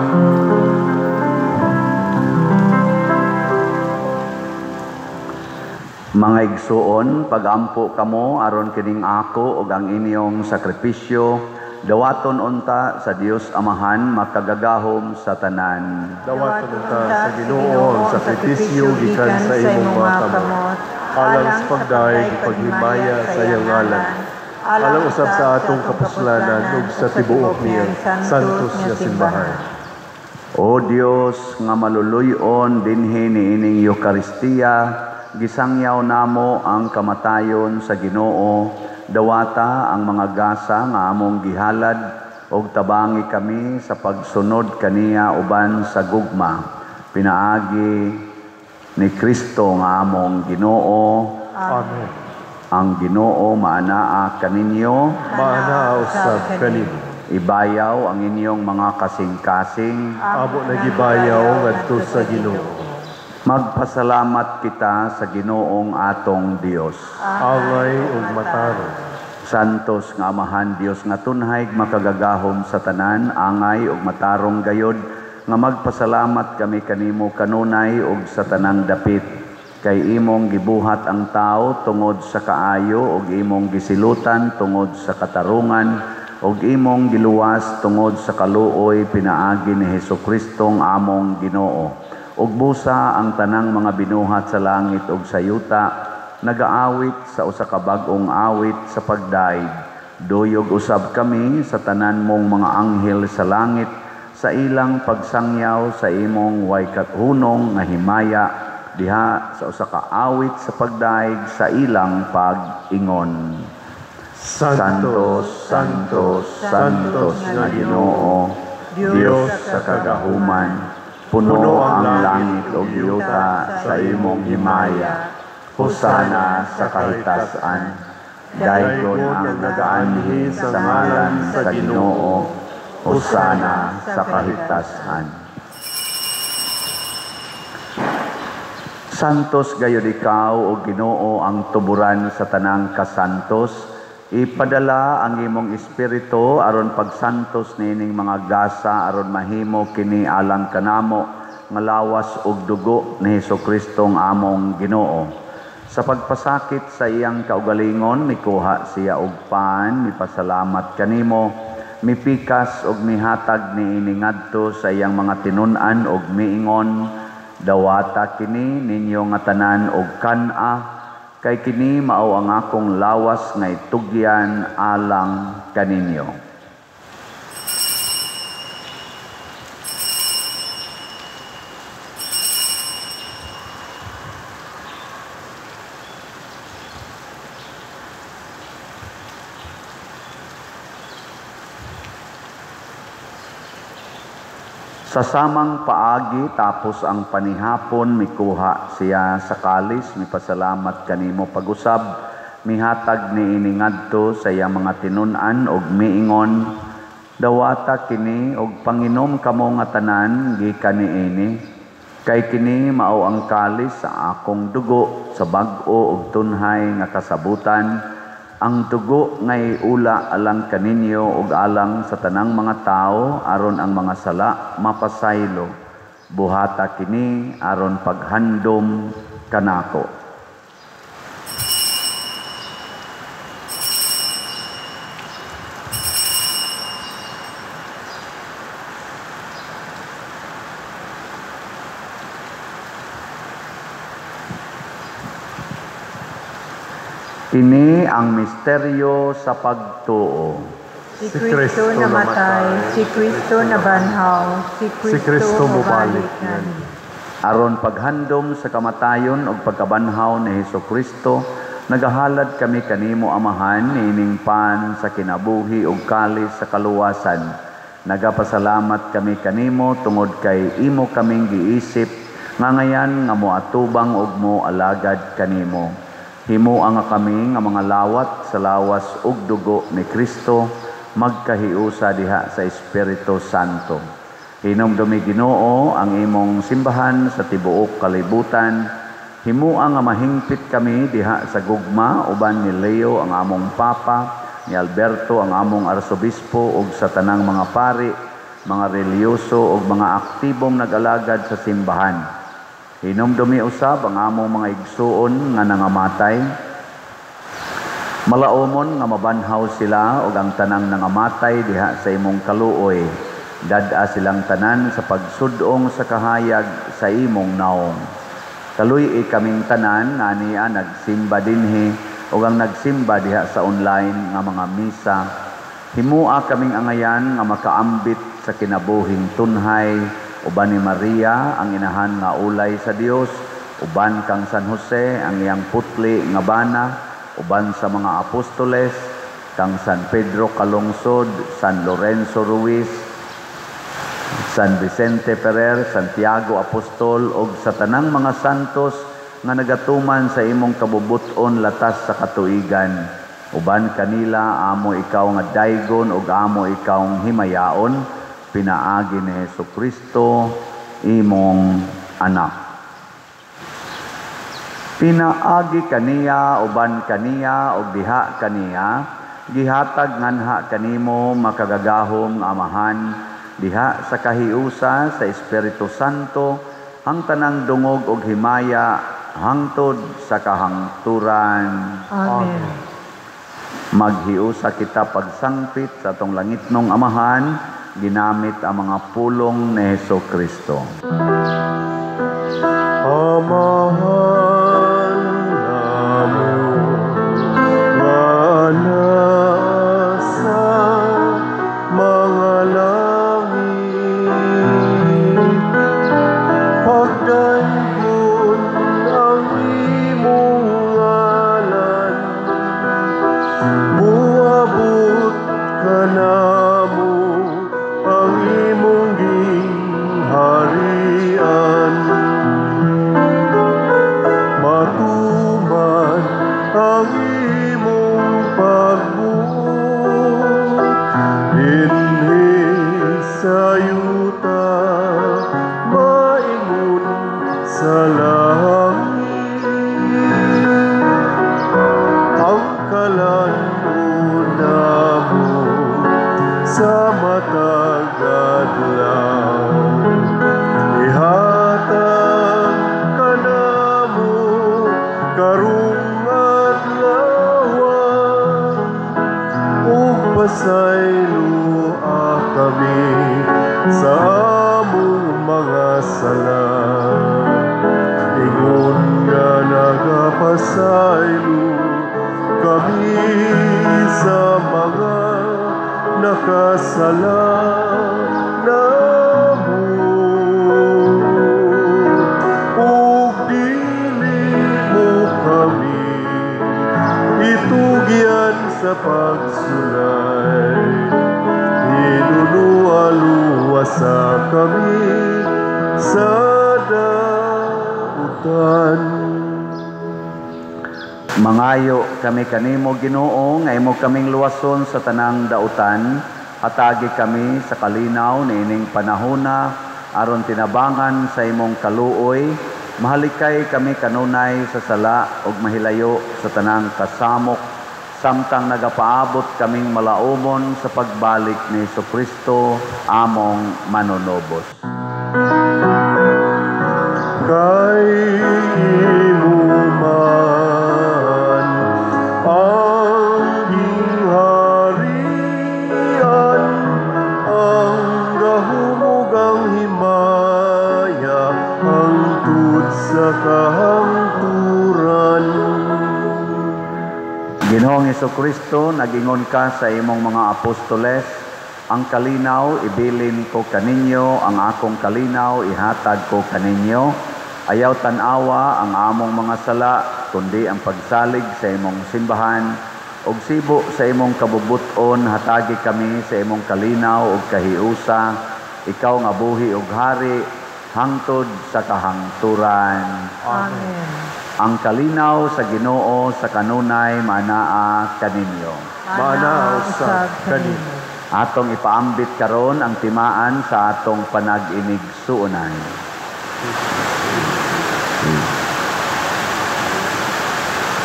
Mga igsuon, pagampo kamo aron kining ako ug ang inyong sakripisyo dawaton unta sa Dios Amahan makagagahom sa tanan. Dawaton unta sa Ginoo ang sakripisyo gikan sa imong mga kamot, alang sa pagdayeg ug paghimaya sa iyang ngalan, alang usab sa atong kapuslanan ug sa tibuok niyang santos nga simbahan. O Dios nga maluluy-on dinhi niining Eukaristiya, gisangyaw namo ang kamatayon sa Ginoo. Dawata ang mga gasa nga among gihalad og tabangi kami sa pagsunod kaniya uban sa gugma, pinaagi ni Kristo nga among Ginoo. Amen. Ang Ginoo maanaa kaninyo, Maanaa usab kanimo. Ibayaw ang inyong mga kasing-kasing. Amo nagibayaw ngadto sa Ginoo. Magpasalamat kita sa Ginoong atong Dios. Angay ug matarong. Santos nga Amahan, Dios nga tunhay makagagahom sa tanan, angay ug matarong gayod nga magpasalamat kami kanimo kanunay ug sa tanang dapit. Kay imong gibuhat ang tao tungod sa kaayo ug imong gisilutan tungod sa katarungan ug imong giluwas tungod sa kaluoy pinaagi ni Hesukristo among Ginoo. Ug busa ang tanang mga binuhat sa langit ug sa yuta nagaawit sa usa ka bag-ong awit sa pagdaig. Duyog usab kami sa tanan mong mga anghel sa langit sa ilang pagsangyaw sa imong way kathunong nga himaya diha sa usa ka awit sa pagdaig sa ilang pag-ingon. Santo, Santo, Santos nga Ginoo, Dios sa kagahuman, puno ang langit ug yuta sa imong himaya. Hosana sa kahitasan. Daygon ang nagaanhi sa ngalan sa Ginoo. Hosana sa kahitasan. Santos gayud ikaw o Ginoo ang tuburan sa tanang kasantos. Ipadala ang imong espiritu aron pagsantos niining mga gasa aron mahimo kini alang kanamo nga lawas ug dugo ni Hesukristo ang among Ginoo. Sa pagpasakit sa iyang kaugalingon, mikuha siya og pan, mipasalamat kanimo, mipikas og mihatag niini ngadto sa iyang mga tinun-an og miingon, dawata kini ninyo nga tanan og kan-a, kay kini mao ang akong lawas nga itugyan alang kaninyo. Sa samang paagi tapos ang panihapon, mikuha siya sa kalis, mipasalamat kanimo pag-usab, mihatag niini ngadto sa iyang mga tinun-an og miingon, dawata kini og panginom kamo nga tanan gikan niini, kay kini mao ang kalis sa akong dugo sa bag-o og tunhay nga kasabutan, ang dugo ngay ula alang kaninyo ug alang sa tanang mga tao aron ang mga sala mapasaylo. Buhata kini aron paghandom kanako. Kini ang misteryo sa pagtuo. Si Kristo namatay, si Kristo nabanhaw, si Kristo mobalik nganhi. Aron paghandom sa kamatayon ug pagkabanhaw ni Hesukristo, nagahalad kami kanimo Amahan niining pan sa kinabuhi ug kalis sa kaluwasan. Nagapasalamat kami kanimo tungod kay imo kaming giisip nga ngayan nga moatubang ug moalagad kanimo. Himoa nga kami nga mga lawat sa lawas ug dugo ni Kristo, magkahiusa diha sa Espiritu Santo. Hinumdumi Ginoo ang imong simbahan sa tibuok kalibutan. Himoa nga mahingpit kami diha sa gugma uban ni Leo ang among Papa, ni Alberto ang among Arsobispo ug sa tanang mga pari, mga reliyoso ug mga aktibong nag-alagad sa simbahan. Hinumdumi usab ang among mga igsuon nga nangamatay. Malaomon nga mabanhaw sila ug ang tanang nangamatay diha sa imong kaluoy. Dad-a silang tanan sa pagsudong sa kahayag sa imong naong. Kaluy-i kaming tanan nga ania nagsimba dinhi ug ang nagsimba diha sa online nga mga misa. Himoa kaming angayan nga makaambit sa kinabuhing tunhay uban ni Maria ang inahan nga ulay sa Dios, uban kang San Jose ang iyang putli nga bana, uban sa mga apostoles, kang San Pedro Calungsod, San Lorenzo Ruiz, San Vicente Ferrer, Santiago Apostol ug sa tanang mga santos nga nagatuman sa imong kabubut-on latas sa katuigan. Uban kanila amo ikaw nga daygon ug amo ikaw himayaon, pinaagi ni Hesukristo imong anak. Pinaagi kaniya, uban kaniya ug diha kaniya, gihatag nganha kanimo makagagahom nga Amahan diha sa kahiusa sa Espiritu Santo ang tanang dungog ug himaya hangtod sa kahangturan. Amen. Maghiusa kita pagsangpit sa atong langitnong Amahan, ginamit ang mga pulong ni Hesukristo. Amahan namo nga nasa mga langit, pagdaygon ang imong ngalan, muabot kanamo ang imong gingharian. sala. Ingon nga nagapasaylo kami sa mga nakasala namo. Ug dili mo kami itugyan sa pagsulay, hinunualuwasa kami sa dautan. Mangayo kami kanimo, Ginoo, nga imo kaming luwason sa tanang dautan. Hatagi kami sa kalinaw niining panahona aron tinabangan sa imong kaluoy. Mahalikay kami kanunay sa sala ug mahilayo sa tanang kasamok, samtang nagapaabot kaming malaumon sa pagbalik ni Hesukristo among manunubos. Kay imo man ang gingharian, ang gahom ug ang himaya, hangtod sa kahangturan. Ginoong Hesukristo, nagingon ka sa imong mga apostoles, ang kalinaw ibilin ko kaninyo, ang akong kalinaw ihatag ko kaninyo. Ayaw tan-awa ang among mga sala, kundi ang pagsalig sa imong simbahan. Ug sibo sa imong kabubut-on, hatagi kami sa imong kalinaw ug kahiusa. Ikaw nga buhi ug hari, hangtod sa kahangturan. Amen. Ang kalinaw sa Ginoo sa kanunay maanaa kaninyo. Maanaa usab kanimo. Atong ipaambit karon ang timaan sa atong panag-inigsuonan.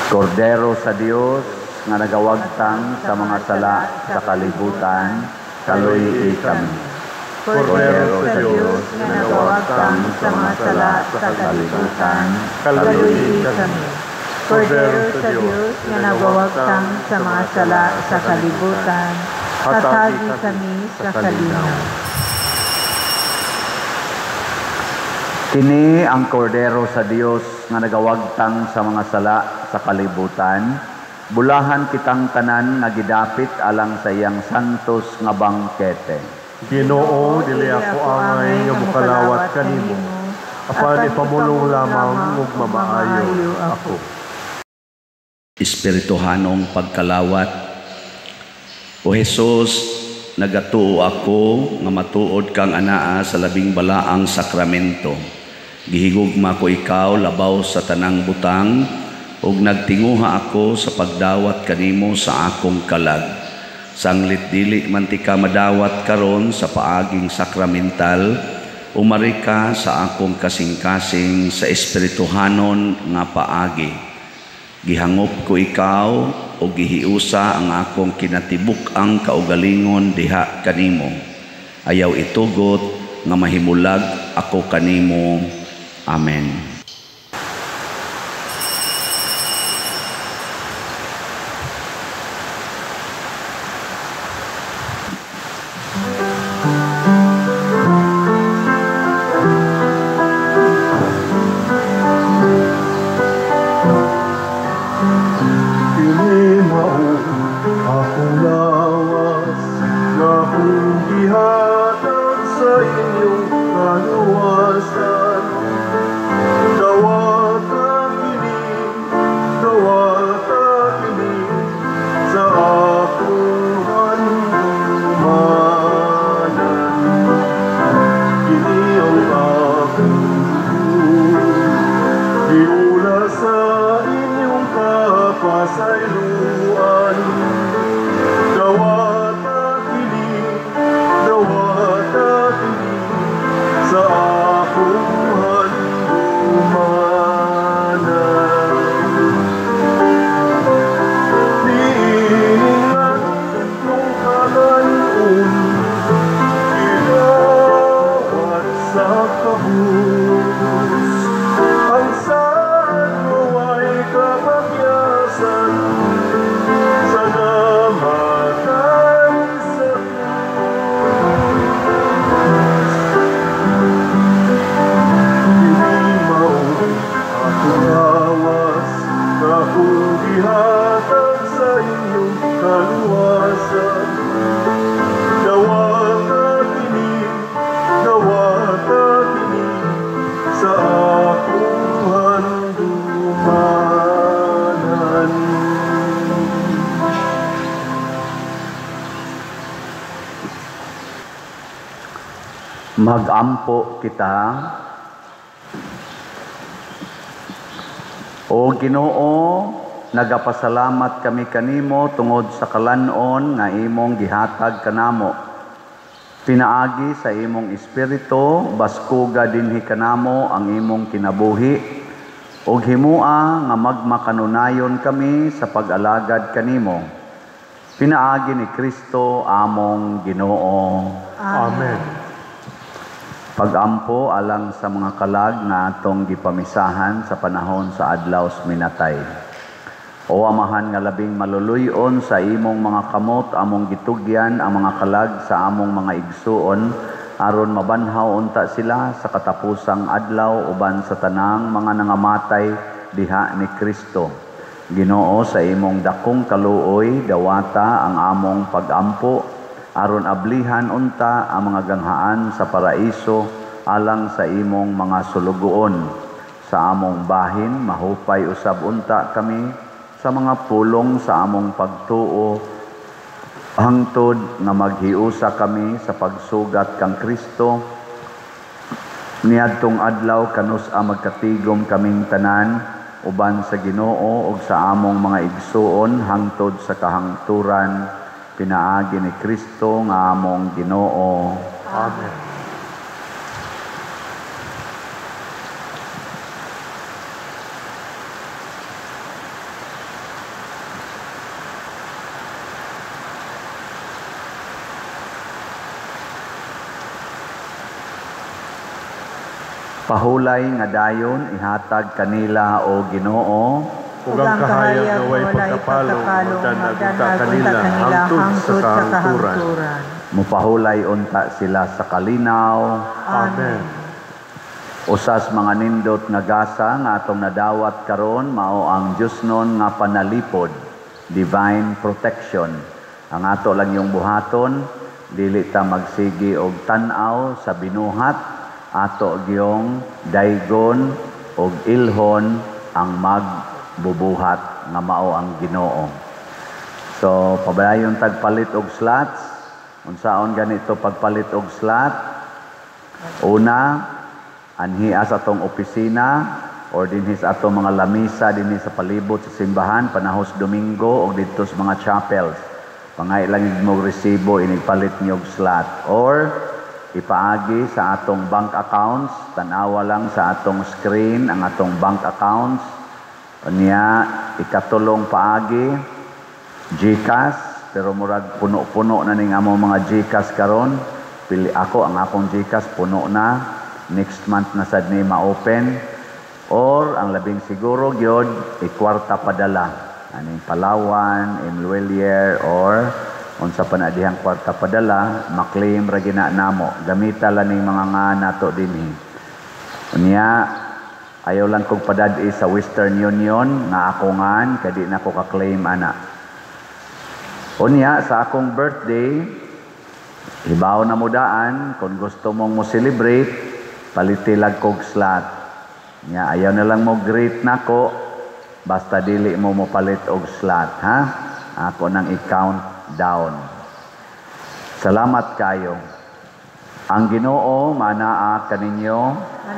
Kordero sa Dios nga nagawagtang sa mga sala sa kalibutan, kaluy-i kami. Kordero sa Dios nga nagawagtang sa mga sala sa kalibutan, kaluy-i kami. Kordero sa Dios nga nagawagtang sa mga sala sa kalibutan, hatagi kami sa kalinaw. Kini ang kordero sa Dios nga nagawagtang sa mga sala sa kalibutan. Bulahan kitang tanan nga gidapit alang sa iyang santos nga bangkete. Ginoo, dili ako angay nga mokalawat kanimo, apan ipamulong lamang ug mamaayo ako. Espirituhanong pagkalawat. O Jesus, nagatuo ako nga matuod kang anaa sa labing balaang sakramento. Gihigugma ko ikaw labaw sa tanang butang, ug nagtinguha ako sa pagdawat kanimo sa akong kalag. Sanglit dili man ti ka madawat karon sa paaging sakramental, umari ka sa akong kasing-kasing sa espirituhanon nga paagi. Gihangop ko ikaw o gihiusa ang akong kinatibuk-ang kaugalingon diha kanimo. Ayaw itugot nga mahimulag ako kanimo. Amen. Magampo kita. O Ginoo, nagapasalamat kami kanimo tungod sa kalan-on nga imong gihatag kanamo. Pinaagi sa imong espiritu, baskuga dinhi kanamo ang imong kinabuhi, ug himua nga magmakanunayon kami sa pag-alagad kanimo. Pinaagi ni Kristo among Ginoo. Amen. Pagampo alang sa mga kalag nga atong gipamisahan sa panahon sa adlaw minatay. O Amahan nga labing maluluyon sa imong mga kamot among gitugyan ang mga kalag sa among mga igsuon aron mabanhaw unta sila sa katapusang adlaw uban sa tanang mga nangamatay diha ni Kristo. Ginoo, sa imong dakong kaluoy dawata ang among pagampo aron ablihan unta ang mga ganghaan sa paraiso alang sa imong mga sulugoon. Sa among bahin mahupay usab unta kami sa mga pulong sa among pagtuo hangtod nga maghiusa kami sa pagsugat kang Kristo niadtong adlaw kanus-a magkatigom kaming tanan uban sa Ginoo ug sa among mga igsuon hangtod sa kahangturan, pinaagi ni Kristo nga among Ginoo. Amen. Pahulay nga dayon ihatag kanila o Ginoo, ug ang kahayag nga way pagkapalong magdanag unta kanila hangtod sa kahangturan. Mupahulay unta sila sa kalinaw. Amen. Usas mga nindot nga gasa nga atong nadawat karon mao ang Diosnon nga panalipod, divine protection. Ang ato lang yung buhaton, dili ta magsigi og tan-aw sa binuhat, ato gyong daygon og ilhon ang magbubuhat nga mao ang Ginoo. So pabalayon tagpalit og slots. Unsaon ganito pagpalit og slot? Una, anhia sa atong opisina or dinhi sa atong mga lamisa dinhi sa palibot sa simbahan panahos Domingo og didto sa mga chapels. Pangay lang mo resibo inigpalit niyo og slot, or ipaagi sa atong bank accounts. Tanawa lang sa atong screen ang atong bank accounts. Unya, ikatulong paagi GCash, pero murag puno-puno na ning among mga GCash karon. Pili ako ang akong GCash puno na, next month na sad ni ma-open. Or ang labing siguro gyud ikwarta padala aning Palawan, Emluelier, or unsa pa na dihang kwarta padala, maklaim ra gina namo. Gamita lang ning mga nga nato dinhi. Unya, ayaw lang kog padad-i sa Western Union nga ako ngan kay di na ko ka-claim ana. Unya, sa akong birthday, hibaw na mo daan kung gusto mong mo celebrate, palitilag kog slot. Unya, ayaw na lang mo greet nako, basta dili mo mopalit og slot, ha? Ako nang i-count down. Salamat kayo. Ang Ginoo manaa kaninyo,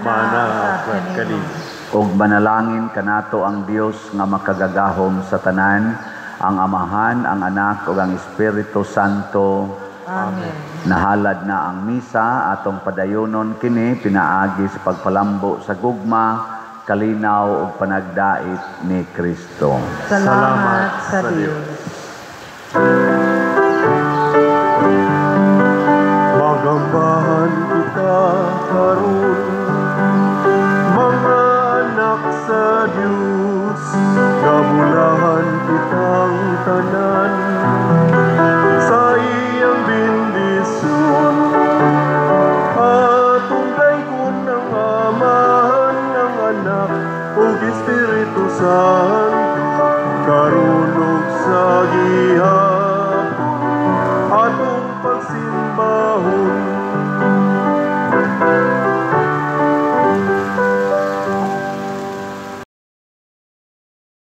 manaa kaninyo. Ug manalangin kanato ang Dios nga makagagahom sa tanan, ang Amahan, ang Anak ug ang Espiritu Santo. Amen. Nahalad na ang misa, atong padayonon kini pinaagi sa pagpalambo sa gugma, kalinaw ug panagdait ni Kristo. Salamat sa Dios. Magambahan kita karon, mga anak sa Dios, gabulahan kitang tanan sa iyang bendisyon. Atong daykon ang Amahan, ang Anak ug Espiritu Santo, karon ug sa gihapon.